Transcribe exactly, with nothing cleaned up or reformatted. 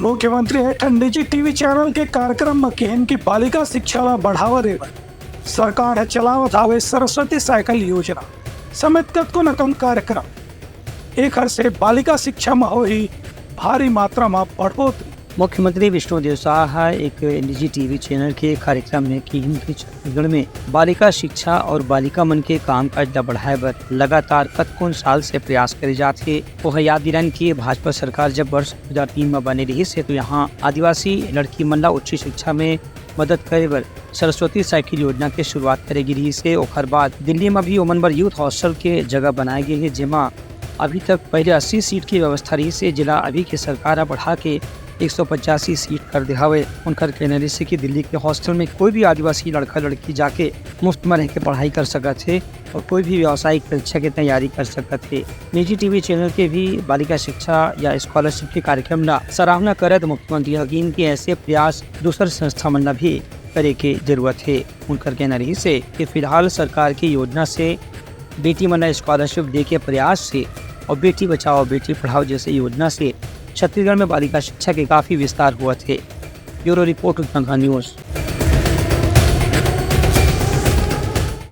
मुख्यमंत्री ह एक ठन निजी टीवी चैनल के कार्यक्रम म किहिन कि बालिका शिक्षा ला बढ़ावा देबर सरकार ह चलावत हावे सरस्वती साइकिल योजना समेत कतको नकन कार्यक्रम। एखर से बालिका शिक्षा म होही भारी मात्रा म बढ़ोतरी। मुख्यमंत्री विष्णुदेव साय ह एक निजी टीवी चैनल के कार्यक्रम में किहिन कि छत्तीसगढ़ में बालिका शिक्षा और बालिका मन के कामकाज ला बढ़ाए बर लगातार कतकोन साल से प्रयास करे जात हे। ओह याद दिलाइन कि भाजपा सरकार जब वर्ष दो हज़ार तीन में बने रहिस हे, तो यहाँ आदिवासी लड़की मन ला उच्च शिक्षा में मदद करे बर सरस्वती साइकिल योजना के शुरुआत करे गे रहिस हे। ओखर बाद दिल्ली में भी ओमन बर यूथ हॉस्टल के जगह बनाए गे हे, जेमा अभी तक पहले अस्सी सीट की व्यवस्था रहिस हे, जेला अभी के सरकार ह बढ़ा के एक सौ पचासी सीट कर दे हवे। उनकर कहना रहिस हे कि दिल्ली के हॉस्टल में कोई भी आदिवासी लड़का लड़की जाके मुफ्त में रह के पढ़ाई कर सकत हे और कोई भी व्यावसायिक परीक्षा की तैयारी कर सकत हे। निजी टीवी चैनल के भी बालिका शिक्षा या स्कॉलरशिप के कार्यक्रम ला सराहना करत मुख्यमंत्री ह किहिन कि ऐसे प्रयास दूसर संस्था मन ला भी करे के जरूरत हे। उनकर कहना रहिस हे कि फिलहाल सरकार की योजना से बेटी मन ला स्कॉलरशिप दे के प्रयास से और बेटी बचाओ बेटी पढ़ाओ जैसे योजना से छत्तीसगढ़ में बालिका शिक्षा के काफी विस्तार होवत हे। Bureau report, Uttarakhand news.